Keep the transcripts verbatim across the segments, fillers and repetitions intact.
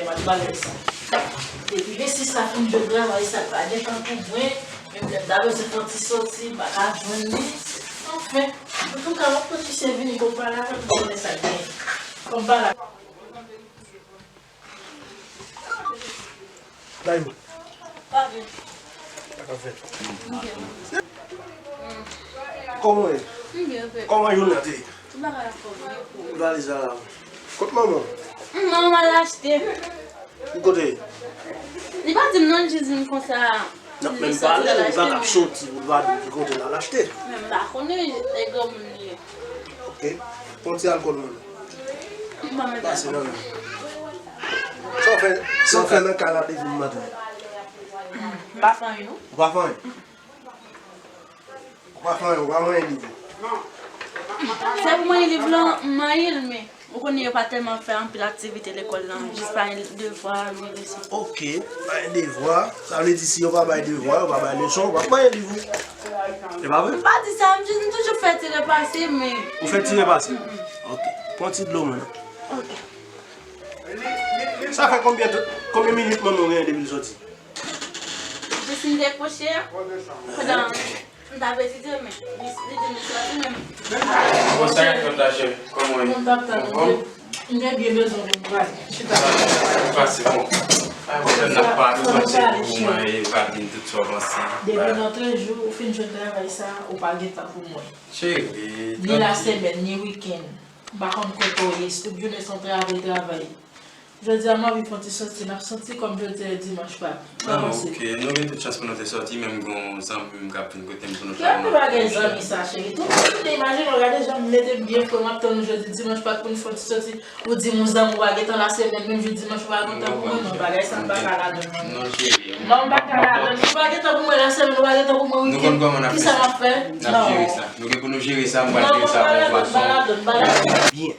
M ap pale sa. Depi mesye sa fin jwenn travay sa, l pa gen tan pou mwen. Menm lè m ta bezwen fè yon ti soti, m pa ka jwenn li. Anfen, antouka, m ap fè yon ti sèvi li pou m pale avè l pou konnen sa k genyen. Fò m pale avè l. Dayou. Pa byen. Sa k ap fèt? Kòman w ye? M byen, frè. Kòman jounen an te ye? Tout bagay ap fò byen pou ou. Valiz la la. Kot manman w? Manman m al achte. Ki kote l ye? Li pa di m non, li jis di m konsa. N ap menm pale, li pa t ap soti pou l pa di m ki kote l al achte. Men m pa konnen, e granmoun li ye. Ok. Pran ti alkòl mwen. M pa mete alkòl. Pase nan men. Sa w fè, sa w fè nan kay la depi m maten? M pa fè anyen, non. Ou pa fè anyen? Ou pa fè anyen, ou pa manyen liv ou? Se pou manyen liv lan, m manyen l, men ou konnen yo pa tèlman fè anpil aktivite lekòl lan, jis pa gen devwa, li leson. Ok, pa gen devwa. Sa vle di si yo pa bay devwa, yo pa bay leson, ou p ap manyen liv ou. Se pa vre? M pa di sa, m jis, m toujou fè ti repase, men Ou fè ti repase? Ok. Pran ti dlo mwen non. Ok. Sa fè konbyen tan, konbyen minit manman w genyen depi l soti? Jis m dekwoche, pandan m t ap etidye, men li, li di m li soti menm. Bon, sa k ap fèt la, chèf? Kòman w ye? Mwen t ap tann ou. Anfòm? M te byen bezwen pou m pale. Chita. Sa k pase, bon? Ay, bon, lè n ap pale, ou panse pou mwen, e pa di m tout sa w panse. Depi nan trèz jou, ou fin jwenn travay sa, ou pa gen tan pou mwen. Cheri, ni lasemèn, ni wikenn. M pa konn kote w ye, tout jounen se yon travay, travay. Jodi a, m anvi fè yon ti soti, n ap soti kòm jodi a dimanch pa. Ah, ok. Nou gen tout chans pou nou te soti, menm gen yon zanmi m k ap vin kote m pou nou fè yon ti soti. Gade bagay zanmi sa, cheri. Tout moun te imajine w, gade jan m mete m byen fre, m ap tann ou jodi dimanch pa pou n fè yon ti soti. Ou di m yon zanmi w pa gentan lasemèn, menm jou dimanch ou pa gentan pou mwen, non, bagay sa m pa ka ladann, non. Non, cheri. Non, m pa ka ladann. Ou pa gentan pou mwen lasemèn, ou pa gentan pou mwen wikenn. Kisa m ap fè? N ap jere sa. Nou gen pou nou jere sa, m pral jere sa yon fason. Byen.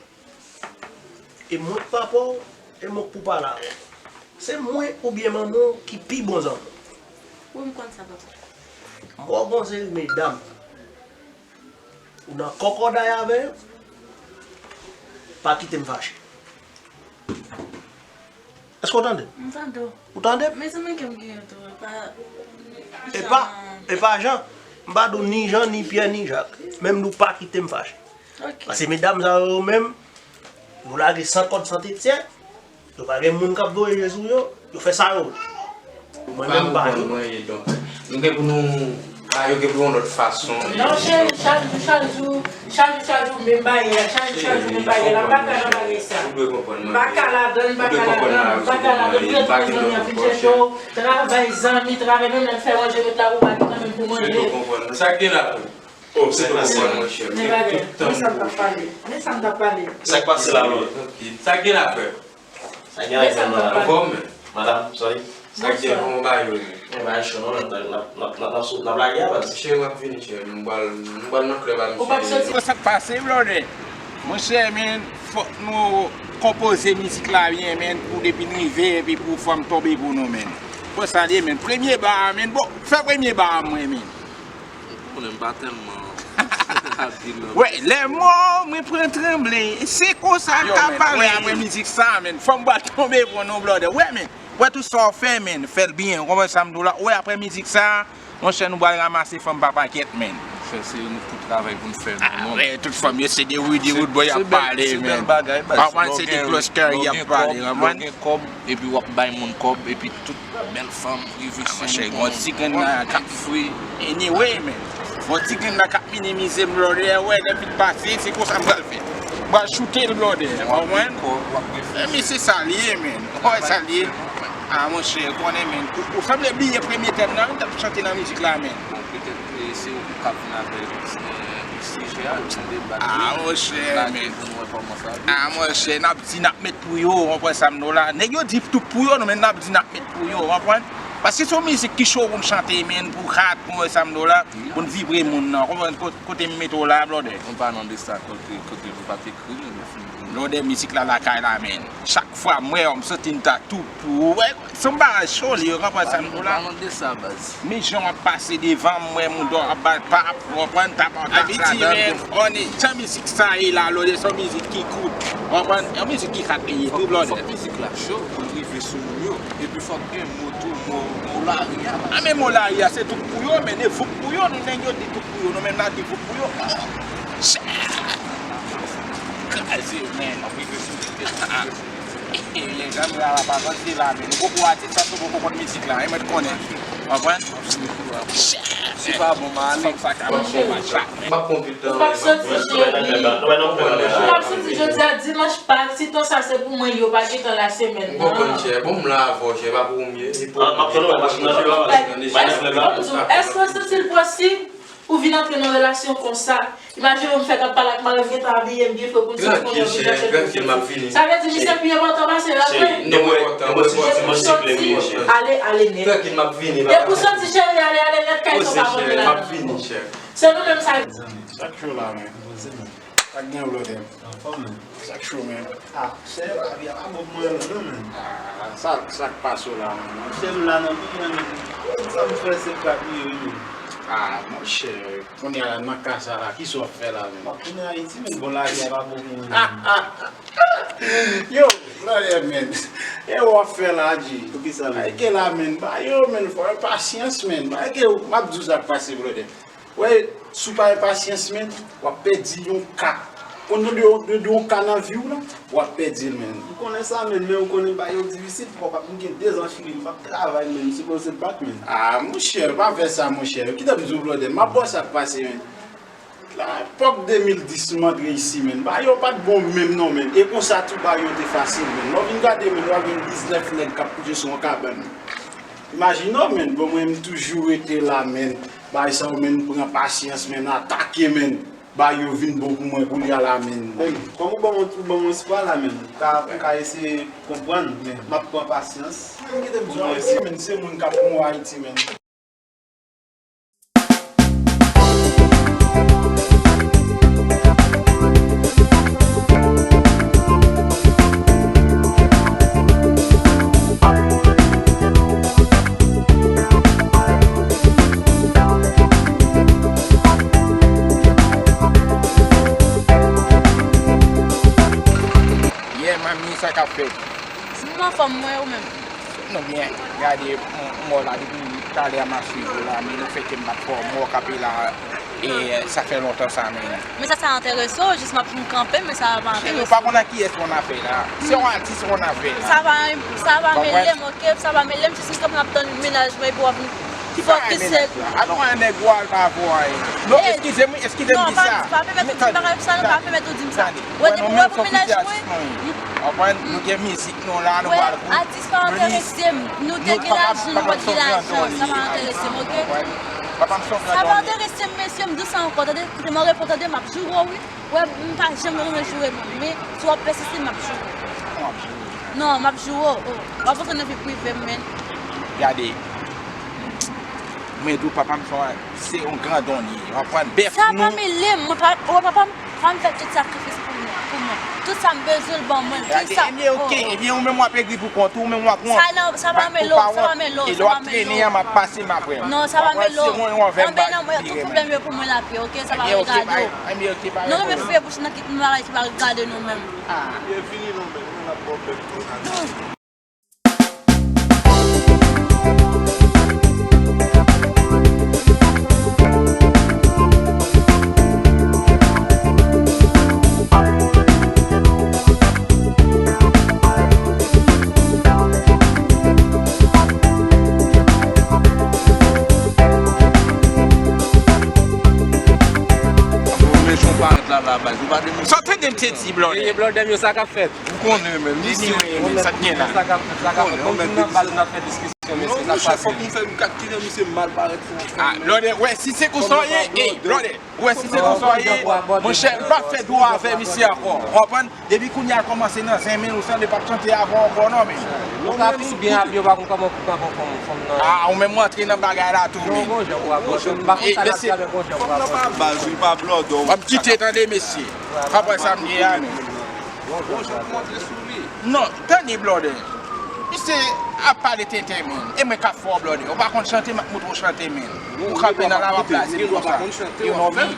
E mwen k papa w, e mwen k pou pale avè w. Se mwen oubyen manman w ki pi bon zanmi w? Wi, m konn sa, papa. M wè w gon seri medam, ou nan kòkòday avè yo, pa kite m fache. Èske w tande m? M tande w. Ou tande m? Mezanmi, ke m gen tou, e pa Jan. E pa, e pa Jan. M pa di w ni Jan, ni Pyè, ni Jak. Men m di w pa kite m fache. Ok. Paske medam sa yo, yo menm, yo lage san kòd, san tetyè. Yo pa gen moun k ap voye je sou yo. Yo fè sa yo vle. Mwen menm, m pa konprann mwen ye, donk, nou gen pou nou, a, yo gen pou yon lòt fason. Non, cheri, chak jou, chak jou, chak jou, chak jou, menm bagay la, chak jou, chak jou, menm bagay la. M pa ka nan bagay sa. Ou dwe konprann mwen. M pa ka ladann, m pa ka ladann, m pa ka ladann. Ou dwe konprann mwen, m pa gen lòt opsyon. Travay, zanmi, travay, menm lè m fè manje, met la pou mwen, menm pou manje. Ou dwe konprann mwen. Sa k gen la tou? Oh, se pa sa, monchè. Men bagay, men sa m t ap pale. Men sa m t ap pale. Sa k pase la, menm? Sa k gen la, frè? Sa k gen la, frè? Anfòm, men. Madam, sorry. Sa k gen, kòman bagay yo ye? Men bagay cho non, n ap, n ap, n ap, n ap, n ap lage a, baz. Cheri, m ap vini, cheri. Nou pral, nou pral nan klèb a misye. Ou p ap soti? Sa k pase, brother? Monchè, men, fòk nou konpoze mizik la byen, men, pou depi n rive, epi pou fanm tonbe pou nou, men. Bon, sa l ye, men. Premye ba a, men. Bon, fè premye ba a, mwen, men. Ou konnen m pa tèlman abile nan... Wè, lè mò mwen pran tranble, se konsa k ap pale. Yo, men, wè, apre mizik sa, men, fò m ba tonbe pou nou, brother. Wè, men, wè tout sa w fè, men, fè l byen. Ou konprann sa m di w la? Wè, apre mizik sa, monchè, nou pral ranmase fanm pa pakèt, men. Monchè, se nou tout travay pou n fè, non, non. Ah, wè, tout fanm yo, se de Rudy Roodboy y ap pale, men. Se bèl, se bèl bagay, baz. Konprann, se de Closter y ap pale, konprann? Lè w gen kòb, epi w ap bay moun kòb, epi tout bèl fanm rive sou nou. Monchè, gon ti grenn la k ap fri. Anyway, men, gon ti grenn la k ap minimize m, brother, wè, lè vit pase, se konsa m pral fè. M pral choute l, brother, w konprann? Men, men se sa l ye, men. Wè, sa l ye. Ah, monchè, konnen, men. Ou, ou sanble bliye premye tèm nan, wi, t ap chante nan mizik la, men. Bon, petèt, eh, se ou k ap vin avèk, eh, sijè a, nou debat li. Ah, monchè, men. Lage pou nou wè kòman sa ye. Ah, monchè, n ap di n ap met pou yo, w konprann sa m di w la. Nèg yo di tout pou yo, nou, men n ap di n ap met pou yo, w konprann? Paske se yon mizik ki cho pou n chante, men, pou hard, w konprann sa m di w la, pou n vibre moun nan, w konprann ko-, kote m mete w la, brother. An palan de sa, kote, kote nou pa t ekri, nou, nou fin... Brother, mizik la lakay la, men. Chak fwa m wè w, m santi m ta tou pou ou. Wè, se yon bagay cho li ye, w konprann sa m di w la. Palan de sa, baz. Men jan w ap pase devan m, m wè moun dò ap bat pap, w konprann, tap an tap ladan l. Abitye, men, on est. Jan mizik sa ye la, brother, se yon mizik ki kout. W konprann? Yon mizik ki kat li ye tou, brother. Fòk mizik la cho pou l rive. sou moun yo. Epi fòk gen mo tou, mo, mo lari a. A men mo lari a, se tout pou yo, men e vouk pou yo, nou nèg yo di tout pou yo, nou menm n a di vouk pou yo. Chè! Kraze, men, m ap rive sou tèt la. Lè zanmi la pa sòti la, men nou poko atis sa, nou poko konn mizik la, e mwen t konnen. Konprann? Chè! Se pa bon, m ale. Fòk sa ka mache, m a tchak. M ap pran pil tan. Ou p ap soti, cheri. Ou p ap soti jodi a, dimanch Pak, si tan sa se pou mwen, yo pa gentan la semèn nan. M konprann, chè. Bon, m la avè w, chè, pa pou ou m ye. Ah, m ap tann ou, machin nan devan, machin nan deja. Èske, èske w santi l posib pou w vin antre nan relasyon konsa? Imajine w m fèk ap pale ak mari m, gentan abiye m byen fre pou m soti kounye a, pou m fè kèk fè. Sa vle di misye pi enpòtan pase l apre. Depi w soti, ale, ale nèt. Depi w soti, cheri, ale, ale nèt, kay sa w pa konn la. Se nou menm sa. Chak jou la, men. Sa k gen, blòdè? Anfòm, men. Sa k cho, men? Ah, chè, lavi a pa bon pou mwen non, men. Ah, sa, sa k pase w la, men? Monchè, m la nan peyi a, men. Tout sa m fè, se pa bliye, wi, men. Ah, monchè, kounye a la, nan ka sa la, kisa w ap fè la, men? M ap tounen Ayiti, men bon, lavi a pa bon pou mwen, men. Yo, blòdè, men. E w ap fè la, G. Poukisa, men? Bay ke la, men. Ba yo, men, fò yo pasyans, men. Bay ke, m ap di w sa k pase, blòdè. Wè, si w pa gen pasyans, men, w ap pèdi yon ka. Konn tande yo, yo di yon ka nan vi w la, w ap pèdi l, men. M konnen sa, men, men ou konnen bagay yo difisil, papa m gen de zan chili, m p ap travay, men, m sipoze bat, men. Ah, monchè, pa fè sa, monchè. Kite m di w, blòdè, m ap ba w sa k pase, men. La, epòk de mil dis m antre isi, men. Bagay yo pa t bon menm, non, men. E konsa, tou bagay yo te fasil, men. Lè w vin gade, men, w ap jwenn diznèf nèg k ap kouche sou yon kabann. Imajine w, men. Bon, mwen, m toujou rete la, men. Bagay sa yo, men, pran pasyans, men, atake, men. Bagay yo vin bon pou mwen kounye a la, men. Men, kòm ou ban mwen, ou ban mwen espwa la, men, m ka, m ka eseye konprann, men m ap pran pasyans. Men, kite m di w, Ayiti, men, se moun k ap mouri Ayiti, men. Yeah, manmi, sa k ap fèt? M anfòm, mwen, ou menm? Nou byen. Gade, m, m wè w la depi talè a m ap swiv ou la, men nou fè ke m pa t fò, m wè w kanpe la, e sa fè lontan sa, men. Men sa, sa enterese w, jis m ap, m kanpe, men sa pa enterese m. Cheri, ou pa konn ak kiyès ou annafè la. Se yon atis ou annafè la. Sa pa, sa pa mele m, oke? Sa pa mele m, jis m kanpe, m ap tann mennaj mwen, epi w ap vin fokise. Ki bagay mennaj la? Alò, yon nèg ou al pa avè w anyen. Non, eskize m, eskize m di sa. Non, pa, pa pèmèt ou di m bagay sa, non, pa pèmèt ou di m sa. Wè, depi w wè pou mennaj mwen. Konprann? Nou gen mizik nou la, nou pral pou. Atis pa enterese m. Nou te gen lajan, nou pa t gen lajan. Sa pa enterese m, oke? Sa pa enterese m, mesye, m di w sa ankò, tande, koute m, mwen reponn, tande, m ap joure w, wi. Wè, m pa janm renmen joure moun, men si w ap pèsiste, m ap joure w. Non, m ap joure w, oh. W ap antre nan vi prive m, men. Gade. Mwen di w, papa m se yon, se yon grandon li ye. W ap pran bèf nou. Sa pa mele m, mwen pa, wè papa m, papa m fè tout sakrifis pou mwen, pou mwen. Tout sa m bezwen, l ban mwen l, tout sa. Ebyen, oke, ebyen, ou menm w ap egri pou kont ou, ou menm w ap wont. Sa pa mele w, sa pa mele w, sa pa mele w. E lè w ap trennen an, m ap pase, m ap wè. Non, sa pa mele w. Anben non, mwen, tout pwoblèm yo pou mwen l ap ye, oke? Sa pa regade w. Nou renmen fouye bouch nan kit bagay ki pa regade nou menm. Ah. Byenvini non, men, nou la pou bèt konsa. Men jan w parèt la, la, baz, ou pa de moun. Sa w tande m te di, blòdè? Eye, blòdè m yo, sa k ap fèt? Ou konnen, men, misye, men, sa k gen la? Sa k ap fèt, sa k ap fèt. Bon, nou nan baz, n ap fè diskisyon, mesye, sa k pase? Fòk nou fè, nou ka kite misye mal parèt. Ah, blòdè, wè, si se konsa w ye, ey, blòdè, wè, si se konsa w ye, monchè, m p ap fè dwo avè misye ankò. Ou konprann? Depi kounye a l kòmanse nan zen men, ou sanble p ap chante avè w ankò non, men. Ou ka pi byen abiye, ou pa konn kòman pou pran fanm, fanm nan. Ah, ou menm ou antre nan bagay la tou, men. Gon jan pou ap, gon jan pou ap. Fòk nan pa baz, wi, pa blòdè. W ap kite tande, mesye. Apre sa, m gen a, men. Gon jan pou montre sou li. Non, tande, blòdè. Misye ap pale tenten, men. E mwen k ap fè w, blòdè. Ou pa konn chante, m ap montre w chante, men. Ou kanpe nan lavab la, se konsa. You know me?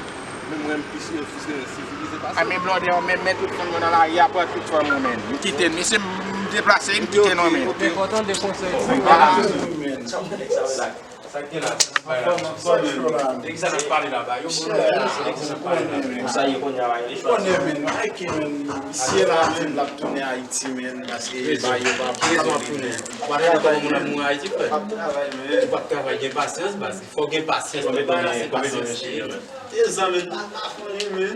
Men mwen, m pi sivilize pase w. A, men blòdè, ou menm, men tout fanm yo nan lari a, pran tout fanm yo, men. M kite l, mesye, m, m deplase, m kite non men. Enpòtan de konsèy. Sa m konnen sa yo la. Sa k gen la? Anfòm, anfòm, yo la. Nèg sa n ap pale la ba yo. Nèg sa n ap pale la. Konsa ye kounye a, yo chwazi. Konnen men, Mike men, misye la men, l ap tounen Ayiti men, paske ba yo pa pou tounen. Ou pa travay kòman moun ap mouri Ayiti, frè? Ou p ap travay men. Ou p ap travay, gen pasyans, baz. Fò w gen pasyans, men pa la se pasyans. Te zanmi pa ka konnen men.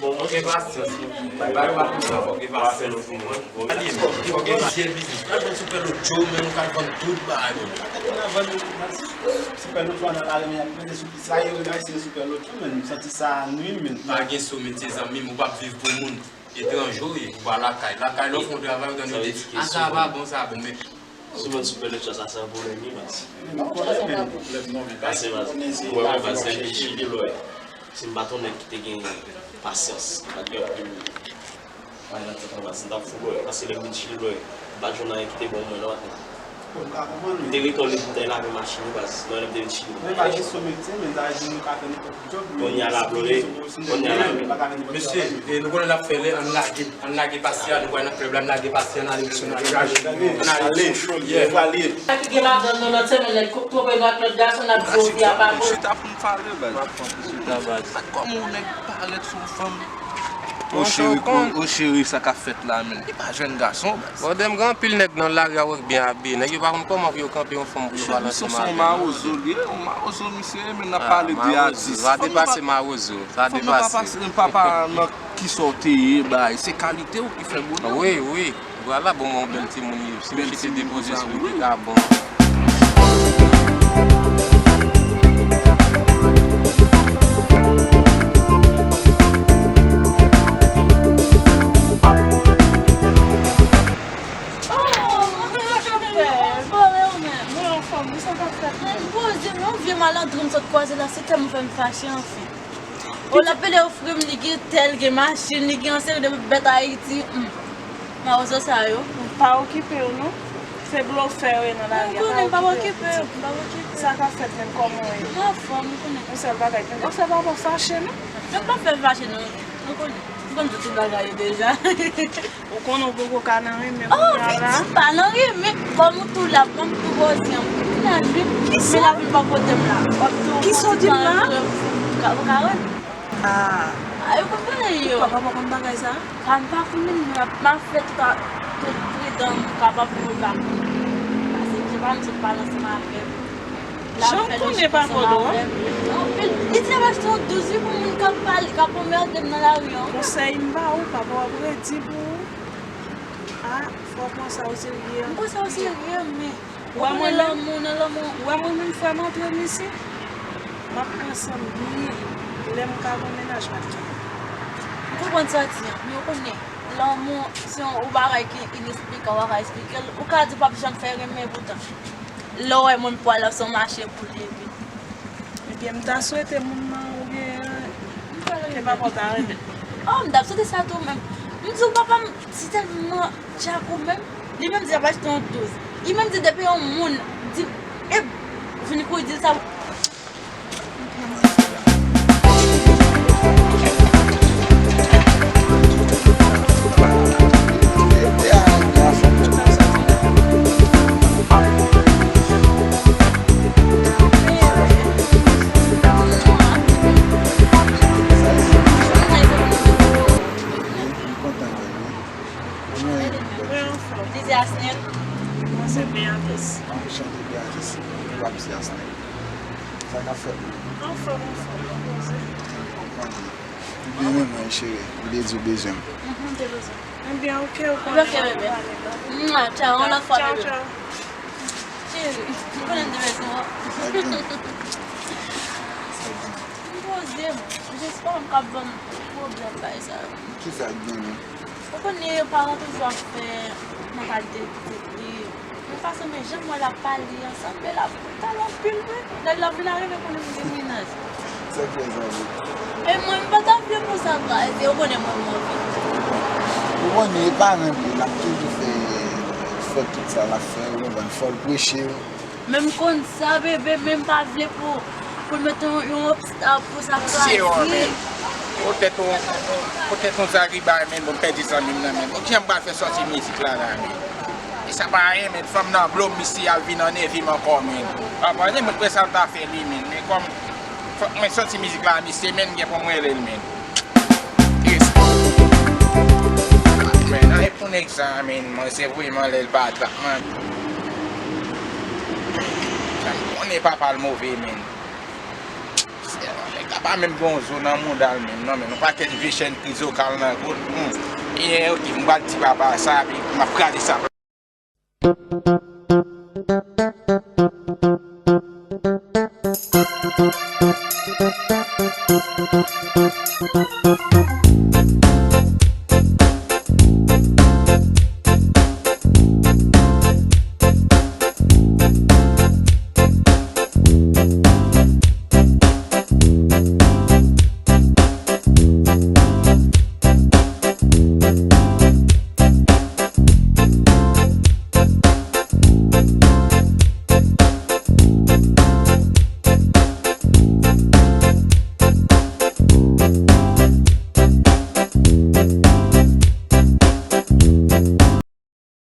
Bon, fò gen pasyans. Bagay yo pa konsa, fò gen pasyans. Fò gen, fò gen pasyans, biznis. Pral vann Super Lotto, men nou pral vann tout bagay. Pral vann Super Lotto nan lari, men y ap mete sou sa yo, Ayisyen Super Lotto, men m santi sa nwi, men. Pa gen sou, men ti zanmi m, ou p ap viv pou moun. Etranje w ye, ou pa lakay. Lakay lè w fè yon travay, ou tande yo di, "Ah, sa pa bon, sa bon," men Sou lòt Super Lotto sa, se yon pwoblèm li, baz. Pase, baz. Ou wè, baz, lè m te Chili lòyè. Si m pa t yon nèg ki te gen pasyans, m pa t gen anpil bagay nan tèt mwen, baz, m t ap fou lòyè. Paske lè m vin Chili lòyè, m pa t jwenn anyen ki te bon mwen nan. M te rekòle boutèy lave machin yo, baz, lè m te vin Chili. Kounye a la, blole. Kounye a la. Mesye, e, nou konnen n ap fè lè, ann lage, ann lage pase a, nou pral nan klèb la, ann lage pase a, ann ale, mesye, ann ale. Ann ale. Ann ale. Yeah. Sa ki gen ladan l nan lòt semèn, lè l twonpe nou ak lòt gason, n ap di, "Fi a pa bon." Chita pou m pale, baz. Chita, baz. Kòman yon nèg parèt sou yon fanm? O cheri, o, o cheri, sa k ap fèt la, men. Li pa jèn gason, baz. Bon, dèm gen anpil nèg nan lari a, ou wè k byen abiye. Nèg yo pa konn kòman pou yo kanpe yon fanm pou yo pale ansanm avè l. Misye se yon mawozo li ye, yon mawozo misye ye, men n ap pale de atis. Sa depase mawozo. Sa depase. Fanm nan pa pase, pa pa nan kisa w te ye, bay. Se kalite w ki fè bonè w. Wi, wi. Vwala, bon, mwen yon bèl timoun li ye. Si misye te depoze sou li, li ta bon. Oh, mwen chofè, bò, e ou menm? Mwen anfòm, wi, sa k ap fèt menm? Poze m, yon vye malandren m sot kwaze la, se tèlman fè m fache, anfen. O, l ap pede ofri m, li gen tèl, gen machin, li gen yon seri de bèt Ayiti, hmm. Mawozo sa yo. Pa okipe yo, non. Se blofè yo ye nan lari a, pa okipe yo. M konnen, m pa okipe yo, m pa okipe yo. Sa k ap fèt menm, kòman w ye? M anfòm, ou konnen. Yon sèl bagay, blofè pa bon fache, non. Yo pa fè fache, non. Ou konnen. M konn tout bagay yo deja. Ou konnen w poko ka nan renmen kounye a la. Oh, men di pa nan renmen, kòm ou tou la, kòm tou poze an. Kisa? Men lavi pa kote m la. Kisa w di m la? Ou ka, ou ka wè. Ah. Ah, yo konn konnen yo. Papa pa konn bagay sa? Sa m pa konnen, men m ap, m ap fè tout a, tout pridan m kapab pou mwen pa konnen. Paske se pa m sot pale ansanm avè m. Jan w konnen papa w dò a? Anpil. Li di l ap achte yon douz wi pou moun k ap pale, k ap anmède m nan lari an. Konsèy m ba ou, papa w ap redi pou ou. A, fò w pran sa oserye. M pran sa oserye, men ou konnen lanmou nan lanmou. Ou wè mwen menm, frè m antre m isi, m ap pran san m byen. Lè m ka gen yon mennaj, m ap genyen. M konprann sa w di an, men ou konnen, lanmou se yon bagay ki inesplika, ou pa ka esplike l. Ou ka di w p ap janm fè renmen, poutan lè w wè moun pral ap se yon mache pou li epi. Ebyen, m ta swete moun nan oubyen ke papa w ta renmen. Oh, m t ap swete sa tou menm. M di w papa m, si tèlman dyak ou menm, li menm di l ap achte yon douz. Li menm di depi yon moun di, e, vin kouri di l sa. Mwen anfòm. Li se Asnel. Mwen se Beatrice. Anchante Beatrice. Ou ap se Asnel. Sa k ap fèt menm? Anfòm, anfòm, mwen poze. Ou konprann. Ou byen renmen mwen, cheri. Ou te di w bezwen m. Mhm, m te bezwen. Ebyen, oke, ou konnen. Ok, bebe. Mwa, tchaw, yon lòt fwa, bebe. Tchaw, tchaw. Cheri, ou konnen m te bezwen w. Sa gen. Sa gen. M poze m. Jespa m ka ban m pwoblèm bay sa yo. Kisa k gen menm? Ou konnen paran toujou ap fè mantalite pitit li. Men fason men jan m wè l ap pale ansanm, men l ap brutal anpil wi. Lè l ap vin arive konnen m gen mennaj. Sa k fè sa vre? E mwen m pa ta vle pou sa pa rive, ou konnen mwen m anvi. Ou konnen e paran li, l ap toujou fè, fè tout sa l ap fè, ou konprann, fò l preche yo. Men m konn sa, bebe, men m pa vle pou, pou l mete yon, yon obstak pou sa k rive. Poutèt yon, poutèt yon zagriba, men bon, m pèdi zanmi m nan, men bon, kijan m pral fè sòti mizik la, la, men? Sa pa anyen, men fanm nan blo m, misye al vin anève m ankò, men. Apa, se mwen kwè sa l ta fè li, men. Men kòm fòk mwen soti mizik la, misye, men, gen pou mwen rele l, men. Men, nan e pou nèg sa, men, mwen, se vre, man, lè l pa trap, man. Sa m konnen papa l move, men. Nèg la pa menm gen yon zo nan mouda l menm, non, men yon pakèt vye chèn krizokal nan kou l. Hmm. Ye, ok, m pral di papa sa, epi m ap kraze sa.